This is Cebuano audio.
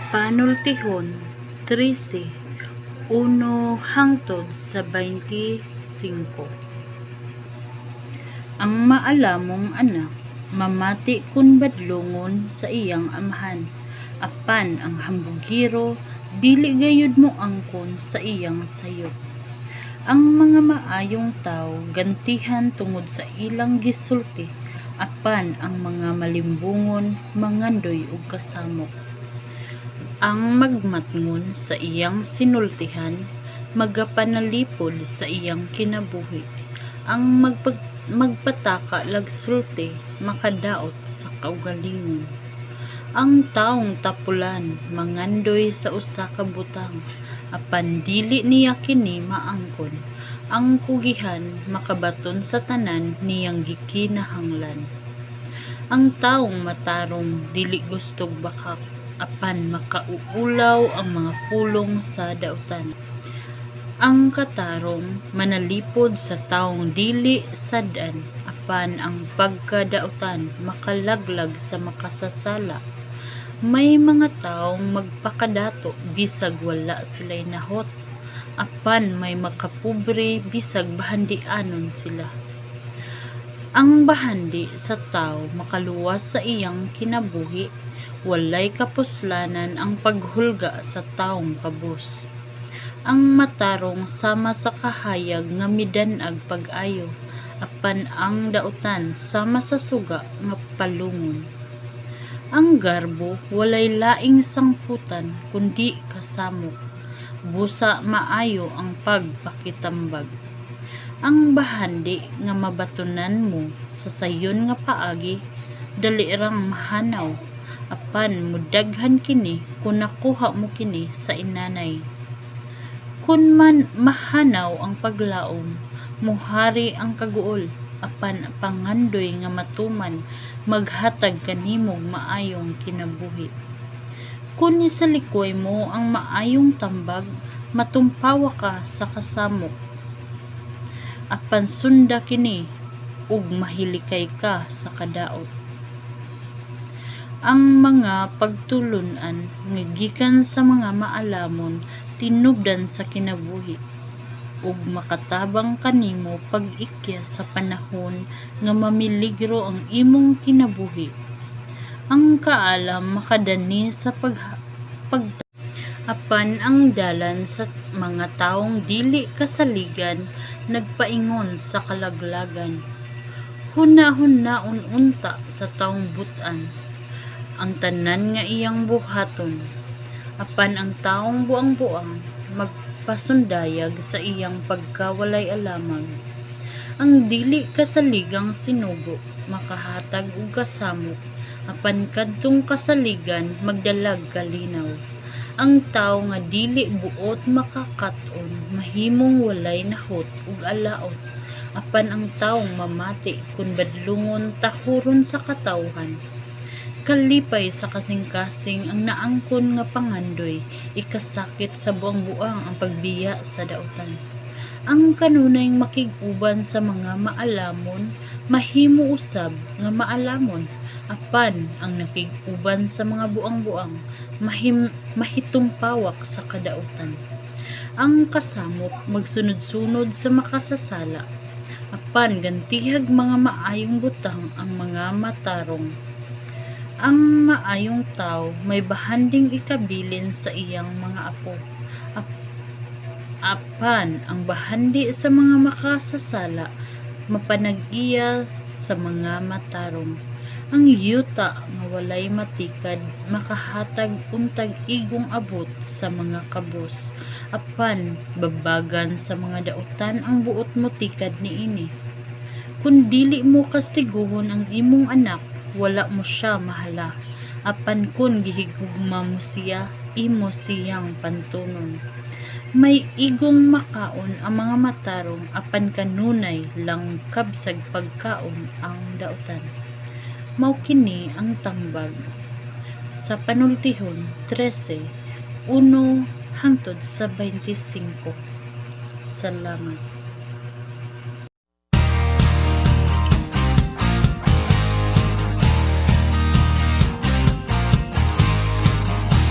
Panultihon 13:1 hangtod sa 25. Ang maalamong anak mamati kon badlongon sa iyang amahan, apan ang hambugiro dili gayud moangkon sa iyang sayop. Ang mga maayong tawo gantihan tungod sa ilang gisulti, apan ang mga malimbungon mangandoy og kasamok. Ang magmatngon sa iyang sinultihan magapanalipod sa iyang kinabuhi. Ang magpataka lag sulti makadaot sa kaugalingon. Ang taong tapulan mangandoy sa usa ka butang, apan dili niya kini maangkon. Ang kugihan makabaton sa tanan niyang gikinahanglan. Ang taong matarong dili gustog bakak, apan makauulaw ang mga pulong sa dautan. Ang katarong manalipod sa taong dili sad-an, apan ang pagkadautan makalaglag sa makasasala. May mga taong magpakadato bisag wala sila'y nahot, apan may makapobre bisag bahandianon sila. Ang bahandi sa tawo makaluwas sa iyang kinabuhi, walay kapuslanan ang paghulga sa taong kabus. Ang matarong sama sa kahayag nga midan-ag pag-ayo, apan ang dautan sama sa suga nga palungon. Ang garbo walay laing sangputan kundi kasamok, busa maayo ang pagpakitambag. Ang bahandi nga mabatonan mo sa sayon nga paagi dali rang mahanaw, apan modaghan kini kon nakuha mo kini sa inanay. Kon man mahanaw ang paglaom, mohari ang kaguol, apan pangandoy nga matuman maghatag kanimog maayong kinabuhi. Kon isalikoy mo ang maayong tambag, matumpawa ka sa kasamok, apan sunda kini ug mahilikay ka sa kadaot. Ang mga pagtulon-an nga gikan sa mga maalamon tinubdan sa kinabuhi ug makatabang kanimo pag-ikya sa panahon nga mamiligro ang imong kinabuhi. Ang kaalam makadani sa pag apan ang dalan sa mga tawong dili kasaligan nagpaingon sa kalaglagan. Hunahunaon unta sa tawong but-an ang tanan nga iyang buhaton, apan ang taong buang-buang magpasundayag sa iyang pagkawalay alamag. Ang dili kasaligang sinugo makahatag og kasamok, apan kadtong kasaligan magdalag kalinaw. Ang tawo nga dili buot makakat-on mahimong walay nahot ug alaot, apan ang tawong mamati kon badlongon tahuron sa katawhan. Kalipay sa kasing-kasing ang naangkon nga pangandoy, ikasakit sa buang-buang ang pagbiya sa dautan. Ang kanunay makig-uban sa mga maalamon mahimo usab nga maalamon, apan ang nakig-uban sa mga buang-buang mahitumpawak sa kadautan. Ang kasamok magsunod-sunod sa makasasala, apan gantihag mga maayong butang ang mga matarong. Ang maayong tawo may bahanding ikabilin sa iyang mga apo, apan ang bahandi sa mga makasasala mapanag-iya sa mga matarong. Ang yuta nga walay matikad makahatag untag igong abot sa mga kabus, apan babagan sa mga dautan ang buot motikad niini. Kon dili mo kastiguhon ang imong anak, wala mo siya mahala, apan kon gihigugma mo siya, imo siyang pantunon. May igong makaon ang mga matarong, apan kanunay langkab sag pagkaon ang dautan. Mao kini ang tambag sa Panultihon 13:1 hangtod sa 25. Salamat.